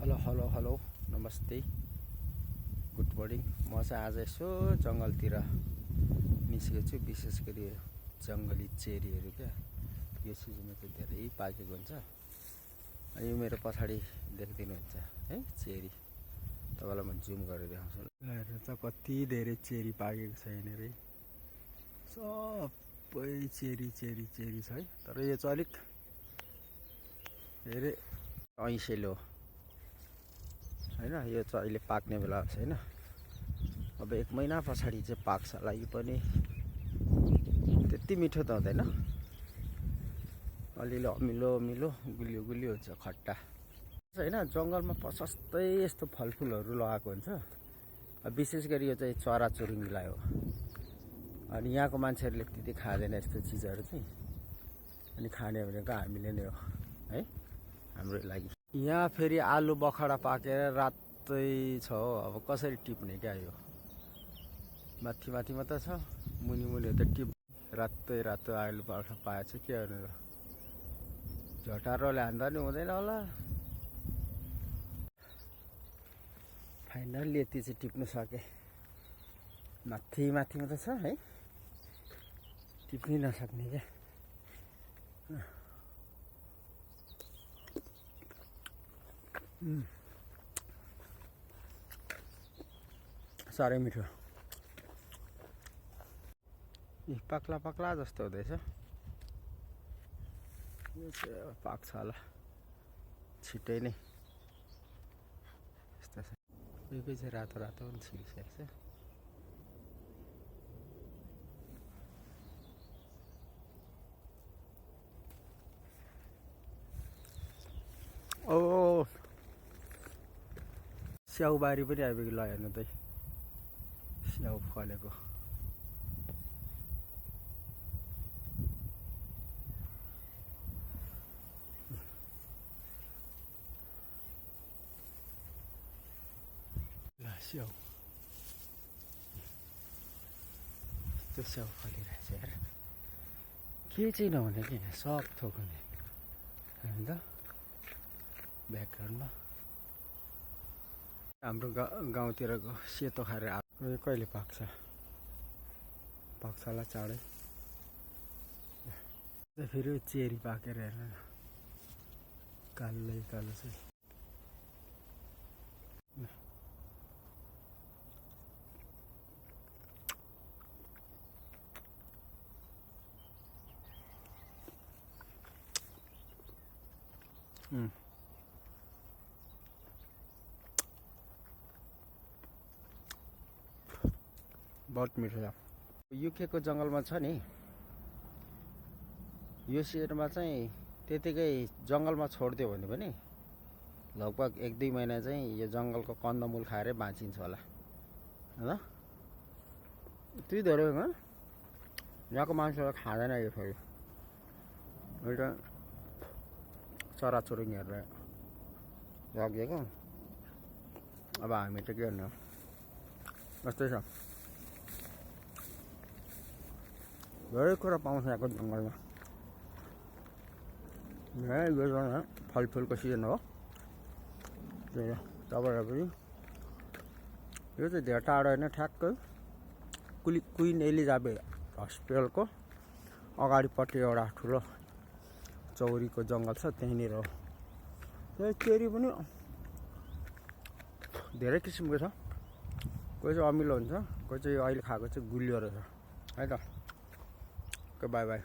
Hello नमस्ते good morning. म चाहिँ आज यसो जङ्गलतिर निस्केको छु। विशेष गरी जङ्गली चेरीहरू क्या, यो सिजनमा चाहिँ धेरै पाकेको हुन्छ। अनि यो मेरो पछाडि देख्दिनुहुन्छ है चेरी, तपाईँलाई म जुम गरेर देखाउँछु। हेर्नु त कति धेरै चेरी पाकेको छ यहाँनिर, सबै चेरी छ है। तर यो चाहिँ अलिक धेरै ऐसेलो होइन, यो चाहिँ अहिले पाक्ने बेला छैन। अब 1 महिना पछाडि चाहिँ पाक्छ होला। यो पनि त्यति मिठो त हुँदैन, अलिअलि अमिलो गुलियो हुन्छ, खट्टा होइन। जङ्गलमा प्रशस्तै यस्तो फलफुलहरू लगाएको हुन्छ। विशेष गरी यो चाहिँ चराचुरुङ्गीलाई हो। अनि यहाँको मान्छेहरूले त्यति खाँदैन यस्तो चिजहरू चाहिँ, अनि खाने भनेको हामीले नै हो है, हाम्रो लागि। यहाँ फेरि आलु बखडा पाकेर रातै छ हो। अब कसरी टिप्ने क्या, यो माथि मात्रै छ, मुनि त टिप। रातो आलु बखडा पाएछ के गर्नु र, झटारोले हान्दा नि हुँदैन होला। फाइनली यति चाहिँ टिप्नु सके। माथि मात्रै छ है, टिप्नै नसक्ने क्या। साह्रै मिठो, पक्ला जस्तो हुँदैछ। यो चाहिँ पाक्छ होला छिटै नै। यस्तो छ, यो चाहिँ रातो पनि छिरिसकेको छ। ओ स्याउबारी पनि आइपुग्यो ल, हेर्नु त स्याउ फलेको। ल स्याउ, त्यो स्याउ फलिरहेछ हेर। के चाहिँ नहुने कि सब थोक हुने होइन त ब्याकग्राउन्डमा। हाम्रो गाउँतिरको सेतो खाएर यो कहिले पाक्छ होला चाँडै। फेरि चेरी पाकेर हेर्नु न, कालो चाहिँ। बहुत मिठो छ। युकेको जङ्गलमा छ नि, यो सिजनमा चाहिँ त्यतिकै जङ्गलमा छोडिदियो भने पनि लगभग 1-2 महिना चाहिँ यो जङ्गलको कन्दमूल खाएरै बाँचिन्छ होला होइन। त्यही धेरै हो, यहाँको मान्छेहरू खाँदैन यो फेरि। एउटा चराचुरुङ्गीहरूलाई लगिएको। अब हामी त के गर्नु, यस्तै छ। धेरै कुरा पाउँछ यहाँको जङ्गलमा। यो फलफुलको सिजन हो, तपाईँहरू पनि। यो चाहिँ धेरै टाढो होइन, ठ्याक्कै क्विन एलिजाबेथ हस्पिटलको अगाडिपट्टि एउटा ठुलो चौरीको जङ्गल छ, त्यहीँनिर हो। त्यो चेरी पनि धेरै किसिमको छ, कोही चाहिँ अमिलो हुन्छ, कोही चाहिँ अहिले खाएको चाहिँ गुलियो रहेछ है त। Okay by.